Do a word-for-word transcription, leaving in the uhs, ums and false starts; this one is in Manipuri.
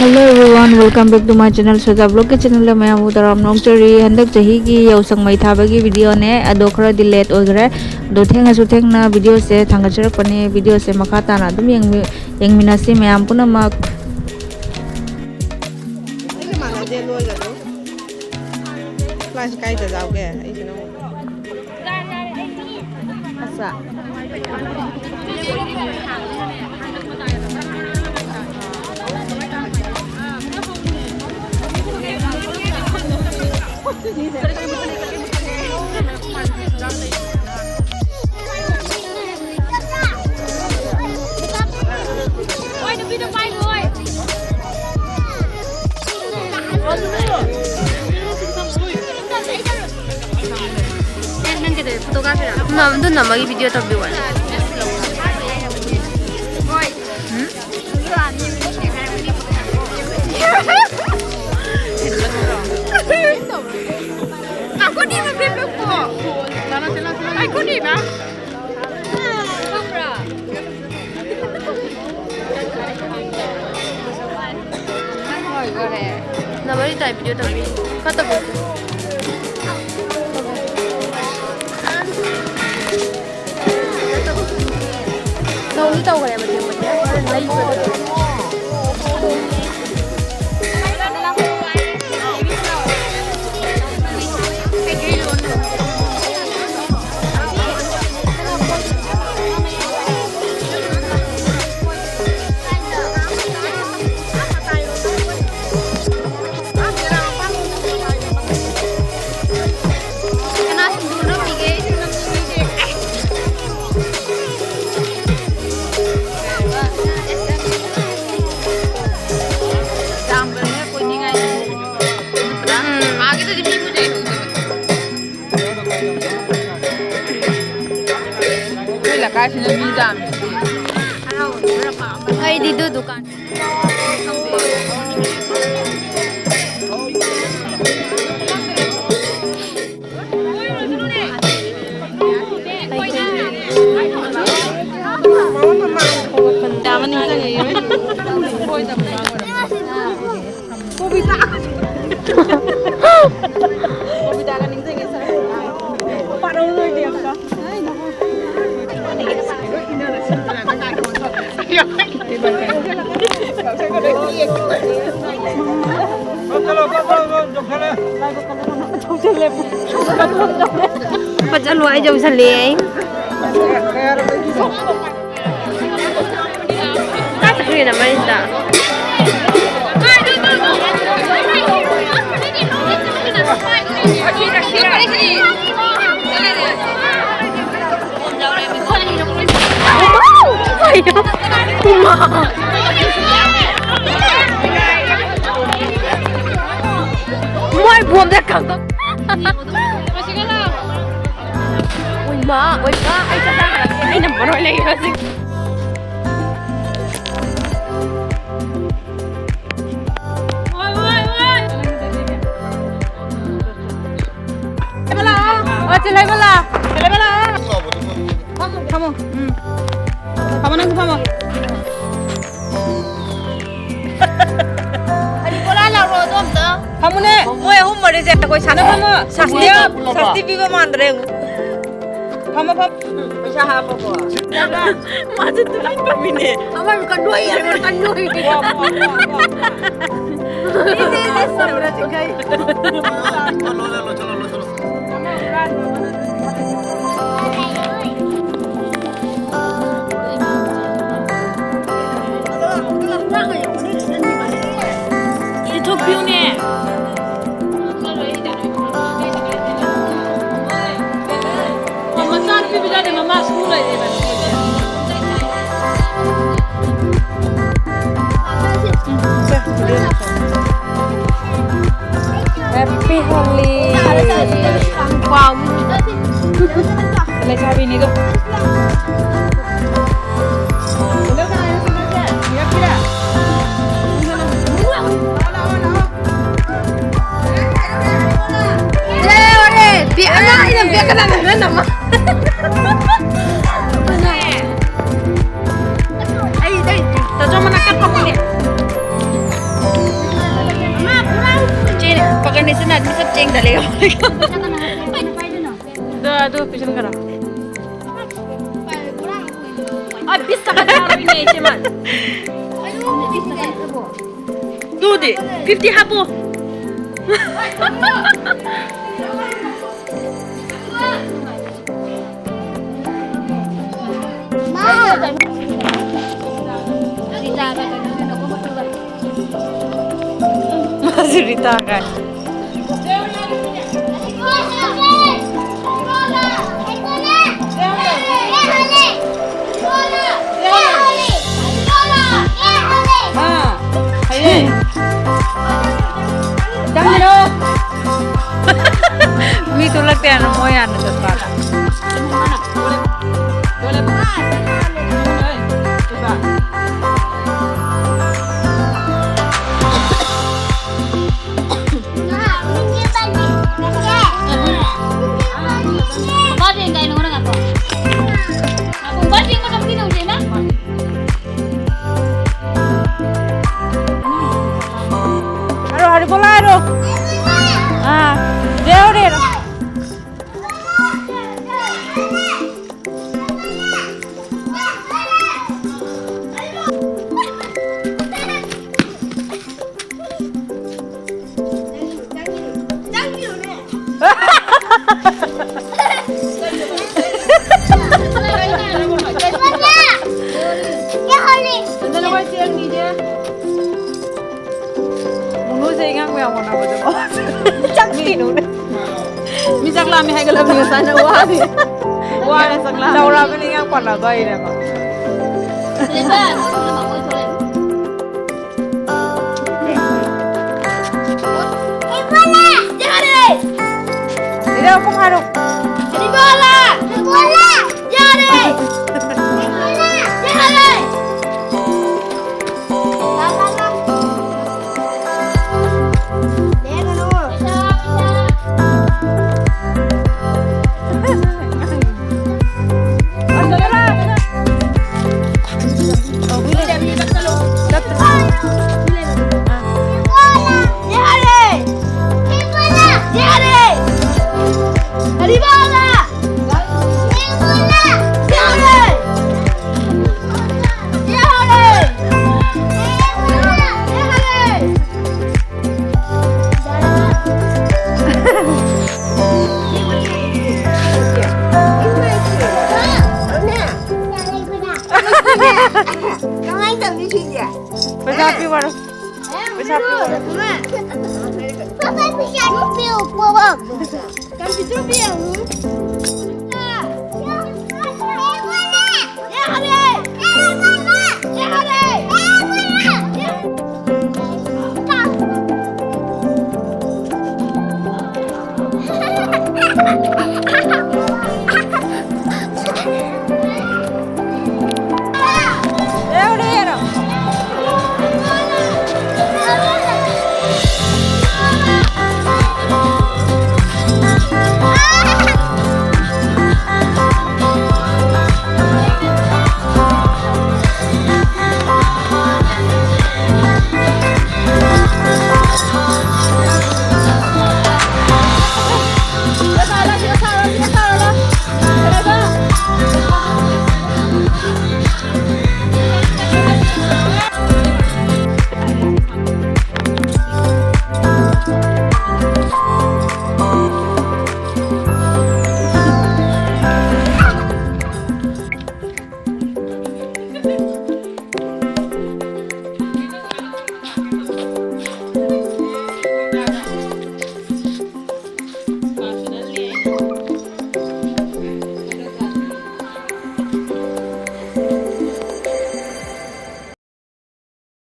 Hello everyone, welcome back to my channel, ꯁꯣꯖꯥ ꯕ꯭ꯂꯣꯒꯀꯤ ꯆꯦꯅꯦꯜꯗ ꯃꯌꯥꯝꯕꯨ ꯇꯔꯥꯝꯅ ꯑꯣꯛꯆꯔꯤ꯫ ꯍꯟꯗꯛ ꯆꯍꯤꯒꯤ ꯌꯥꯎꯁꯪ ꯃꯩ ꯊꯥꯕꯒꯤ ꯚꯤꯗꯤꯑꯣꯅꯦ, ꯑꯗꯣ ꯈꯔꯗꯤ ꯂꯦꯠ ꯑꯣꯏꯈ꯭ꯔꯦ꯫ ꯑꯗꯣ ꯊꯦꯡꯉꯁꯨ ꯊꯦꯡꯅ ꯚꯤꯗꯤꯑꯣꯁꯦ ꯊꯥꯡꯒꯠꯆꯔꯛꯄꯅꯦ꯫ ꯚꯤꯗꯤꯑꯣꯁꯦ ꯃꯈꯥ ꯇꯥꯅ ꯑꯗꯨꯝ ꯌꯦꯡꯃꯤ-, ꯌꯦꯡꯃꯤꯟꯅꯁꯤ ꯃꯌꯥꯝ ꯄꯨꯝꯅꯃꯛ꯫ ꯑꯩꯒ ꯃꯥꯟꯅꯗꯦ ꯅꯣꯏꯒꯗꯣ꯫ ꯀ꯭ꯂꯥꯁ ꯀꯥꯏꯗ ꯌꯥꯎꯒꯦ? ꯑꯩꯁꯤꯅ ꯑꯃꯨꯛ ꯑꯁ꯫ ꯅꯪ ꯀꯩꯗꯧꯔꯤ? ꯐꯣꯇꯣ ꯀꯥꯞꯄꯤꯔꯣ? ꯅꯝ-, ꯑꯗꯨ ꯅꯝꯃꯒꯤ ꯚꯤꯗꯤꯑꯣ ꯇꯧꯕꯤꯌꯣ꯫ ꯎꯝ? ꯉꯥꯏꯈꯣꯅꯦ, ꯅꯪ ꯐꯦꯁꯕꯨꯛꯄꯨ꯫ ꯉꯥꯏꯈꯣꯅꯦꯕ꯫ ꯅꯝꯕꯔꯤ ꯇꯥꯏ ꯚꯤꯗꯤꯑꯣ ꯇꯧꯕꯤ꯫ ꯈꯔ ꯇꯧꯕꯤ꯫ ꯇꯧꯗꯤ ꯇꯧꯈ꯭ꯔꯦ ꯃꯇꯦꯛ ꯃꯇꯦꯛ꯫ ꯈꯔ ꯂꯩꯕꯗꯣ꯫ ꯀꯅꯥ ꯁꯤꯡꯖꯨ ꯅꯝꯃꯤꯒꯦ? ꯑꯩꯁꯨ ꯅꯝꯅꯤꯡꯉꯤꯅꯦ꯫ ꯌꯥꯝꯕꯅꯤꯅ ꯀꯣꯏꯅꯤꯡꯉꯥꯏ꯫ ꯎꯝ꯫ ꯑꯥꯒꯤꯗꯨꯗꯤ ꯃꯤꯕꯨ ꯂꯩꯍꯧꯗꯕꯅꯤ꯫ ꯑꯩꯈꯣꯏ ꯂꯩꯀꯥꯏꯁꯤꯅ ꯃꯤ ꯌꯥꯝꯃꯤꯁꯤꯗꯤ꯫ ꯑꯩꯗꯤ ꯑꯗꯨ ꯗꯨꯀꯥꯟ꯫ ꯌꯥꯝ ꯅꯤꯡꯁꯤꯡꯉꯛꯑꯦ꯫ ꯀꯣꯕꯤꯇꯥꯒ ꯅꯤꯡꯁꯤꯡꯉꯦ ꯁꯥꯔ꯫ ꯄꯥꯔꯧꯗꯣꯏꯅꯦ ꯑꯝꯇ꯫ ꯆꯠꯂꯣ, ꯆꯠꯂꯣ, ꯆꯠꯂꯣ, ꯆꯠꯂꯣ꯫ ꯆꯠꯂꯣ, ꯑꯩ ꯌꯧꯁꯜꯂꯛꯑꯦ꯫ ꯀꯥꯏ ꯆꯠꯈ꯭ꯔꯤꯅꯣ ꯃꯩꯁꯤꯗ? ꯃꯣꯏ ꯕꯣꯝꯗ ꯈꯪꯗꯣꯛ꯫ ꯑꯣꯏꯃꯥ, ꯑꯣꯏꯃꯥ, ꯑꯩ ꯆꯠꯂꯒꯦ꯫ ꯑꯩꯅ ꯃꯔꯣꯏ ꯂꯩꯔꯤꯕꯁꯤꯡ꯫ ꯂꯩꯕ ꯂꯥꯛꯑꯣ꯫ ꯑꯣ, ꯆꯦ ꯂꯩꯕ ꯂꯥꯛꯑꯣ꯫ ꯆꯦ ꯂꯩꯕ ꯂꯥꯛꯑꯣ꯫ ꯐꯝꯃꯣ, ꯐꯝꯃꯣ꯫ ꯎꯝ꯫ ꯐꯝꯃꯣ, ꯅꯪꯁꯨ ꯐꯝꯃꯣ꯫ ꯑꯅꯤ ꯕꯣꯔꯥ ꯂꯧꯔꯣ ꯑꯗꯣ ꯑꯝꯇ꯫ ꯐꯝꯃꯨꯅꯦ꯫ ꯃꯣꯏ ꯑꯍꯨꯝ ꯃꯔꯤꯁꯦ ꯑꯩꯈꯣꯏ ꯁꯥꯟꯅ ꯐꯝꯃꯣ꯫ ꯁꯥꯁꯇꯤ, ꯁꯥꯁꯇꯤ ꯄꯤꯕ ꯃꯥꯟꯗ꯭ꯔꯦ꯫ ꯐꯝꯃꯣ, ꯐꯝ-, ꯄꯩꯁꯥ ꯍꯥꯞꯄꯕꯣ? ꯃꯥꯁꯨ ꯇꯨꯃꯤꯟ ꯐꯝꯃꯤꯅꯦ꯫ ꯑꯃ ꯀꯟꯗꯣꯏ, ꯑꯃ ꯀꯟꯗꯣꯏ꯫ ꯋꯥ, ꯋꯥ, ꯋꯥ, ꯋꯥ꯫ ꯏꯁ, ꯏꯁ, ꯏꯁ, ꯁꯝꯕ꯭ꯔ ꯆꯤꯡꯈꯩ꯫ ꯂꯣꯏꯔꯦ, ꯂꯣꯏꯁꯤꯜꯂꯣ, ꯂꯣꯏꯁꯤꯜꯂꯣ꯫ ꯏꯊꯣꯛꯄꯤꯌꯨꯅꯦ꯫ ꯃꯆꯥꯅꯨꯄꯤꯗꯨꯗꯗꯤ ꯃꯃꯥ ꯁꯨ ꯂꯩꯔꯦꯕ꯫ Happy Holi꯫ ꯂꯩꯁꯥꯕꯤꯅꯤꯗꯣ꯫ ꯂꯣꯏꯔꯦ! ꯕꯦꯛ ꯑꯉꯥꯡ ꯑꯩꯅ ꯕꯦꯛ ꯀꯅꯥꯅ ꯅꯪꯅ ꯅꯝꯃ? ꯑꯩ, ꯑꯩ, ꯇꯥꯆꯧ ꯃꯅꯥꯛꯇ ꯐꯝꯃꯨꯅꯦ꯫ ꯏꯆꯦꯅꯦ, ꯄꯀꯔꯅꯦ, ꯏꯆꯦꯅ ꯑꯗꯨꯝ ꯑꯗꯨ ꯄꯤꯁꯤꯟꯈ꯭ꯔꯣ꯫ ꯑ, ꯕꯤꯁ ꯇꯀꯥ ꯊꯥꯔꯣꯏꯅꯦ, ꯏꯆꯦꯃ꯫ ꯑꯗꯨꯗꯤ ꯐꯤꯐꯇꯤ ꯍꯥꯞꯄꯣ꯫ ꯃꯥꯁꯨ ꯔꯤꯇꯥ ꯀꯥꯏ꯫ ꯑꯥ, ꯍꯩꯌꯦ꯫ ꯆꯪꯒꯅꯣ꯫ ꯃꯤ ꯊꯣꯛꯂꯛꯇꯦ ꯍꯥꯏꯅ ꯃꯣꯏ ꯍꯥꯟꯅ ꯆꯠꯄ꯫ ꯃꯣꯅꯣꯁꯦ ꯏꯉꯥꯡ ꯃꯌꯥꯝ ꯍꯣꯠꯅꯕꯗꯀꯣ꯫ ꯆꯥꯛ ꯊꯤꯅꯨꯅꯦ꯫ ꯃꯤ ꯆꯥꯛ ꯂꯥꯝꯃꯦ ꯍꯥꯏꯒꯠꯂꯕꯅꯤ ꯉꯁꯥꯏꯅ ꯋꯥꯔꯦ꯫ ꯋꯥꯔꯦ ꯆꯥꯛ ꯂꯥꯝꯃꯦ꯫ ꯆꯥꯎꯔꯛꯑꯕꯅꯤꯅ ꯏꯉꯥꯡ ꯄꯥꯟꯅꯕ ꯍꯩꯔꯦꯕ꯫ ꯏꯔꯥ ꯀꯨꯝ ꯍꯥꯏꯔꯣ꯫ ꯌꯥꯔꯦ꯫ ꯄꯩꯁꯥ ꯄꯤꯌꯨ ꯍꯥꯏꯔꯣ꯫ ꯄꯩꯁꯥ ꯄꯤꯌꯨ ꯍꯥꯏꯔꯣ꯫ ꯄꯥꯄꯥ ꯄꯩꯁꯥ ꯄꯤꯌꯨ ꯄꯥꯄꯥ꯫ ꯀꯝꯄ꯭ꯌꯨꯇꯔ ꯄꯤꯌꯨ꯫